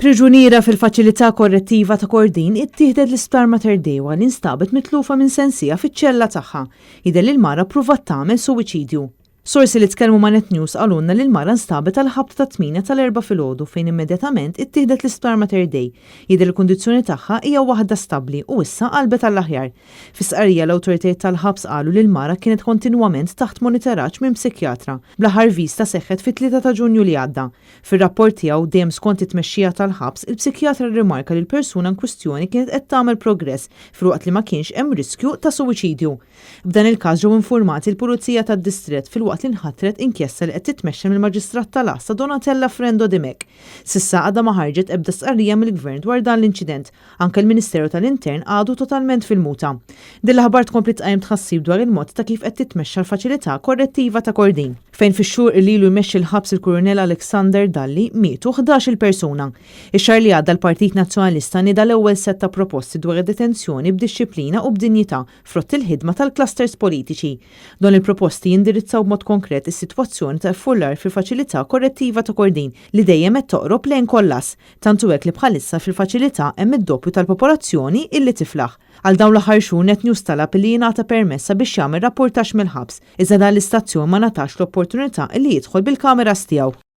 Priġuniera fil-Faċilità Korrettiva ta' Kordin ittieħdet l-Isptar Mater Dei wara li nstabet mitlufa minn sensiha fiċ-ċella tagħha. Jidher li l-mara ppruvat tagħmel suwiċidju. Sorsi li tkellmu ma' Net News qalulna li l-mara nstabet għall-ħabta tat-tmienja tal-Erbgħa filgħodu fejn immedjatament ittieħdet l-Isptar Mater Dei. Jidher li l-kundizzjoni tagħha hija waħda stabbli u issa qalbet għall-aħjar. Fi stqarrija l-awtoritajiet tal-ħabs qalu li l-mara kienet kontinwament taħt monitoraġġ minn psikjatra. Bl-aħħar viżta seħħet fit-3 ta' Ġunju li għadda. Fir-rapport tiegħu, dejjem skont it-tmexxija tal-ħabs, il-psikjatra rrimarka li l-persuna inkwistjoni kienet qed tagħmel progress filwaqt li ma kienx hemm riskju ta' suwiċidju. B'dan il-każ ġew infurmati l-Pulizija tad-Distrett filwaqt li nħatret inkjesta li qed titmexxa mill-Maġistrat tal-Għassa Donatella Frendo Dimech. S'issa għadha ma ħarġet ebda stqarrija mill-Gvern dwar dan l-inċident. Anke l-Ministeru tal-Intern għadu totalment fil-muta. Din l-aħbar tkompli tqajjem tħassib dwar il-mod ta' kif qed titmexxa l-Faċilità Korrettiva ta' Kordin, fejn fix-xhur li ilu jmexxi l-ħabs il-Kurunell Alexander Dalli mietu 11-il persuna. Ix-xahar li għadda l-Partit Nazzjonalista nieda l-ewwel sett ta' proposti dwar id-detenzjoni b'dixxiplina u b'dinjità frott il-ħidma tal-clusters politiċi. Dawn il-proposti jindirizzaw b'mod konkret is-sitwazzjoni ta' iffullar fil-Faċilità Korrettiva ta' Kordin li dejjem qed toqrob lejn kollass, Tant hu hekk li bħalissa fil-faċilità hemm id-doppju tal-popolazzjoni illi tiflaħ. Għal dawn l-aħħar xhur Net News talab illi jingħata permess sabiex jagħmel rappurtaġġ mill-ħabs, iżda dan l-istazzjon ma ngħatax l-opportunità illi jidħol bil-kameras tiegħu.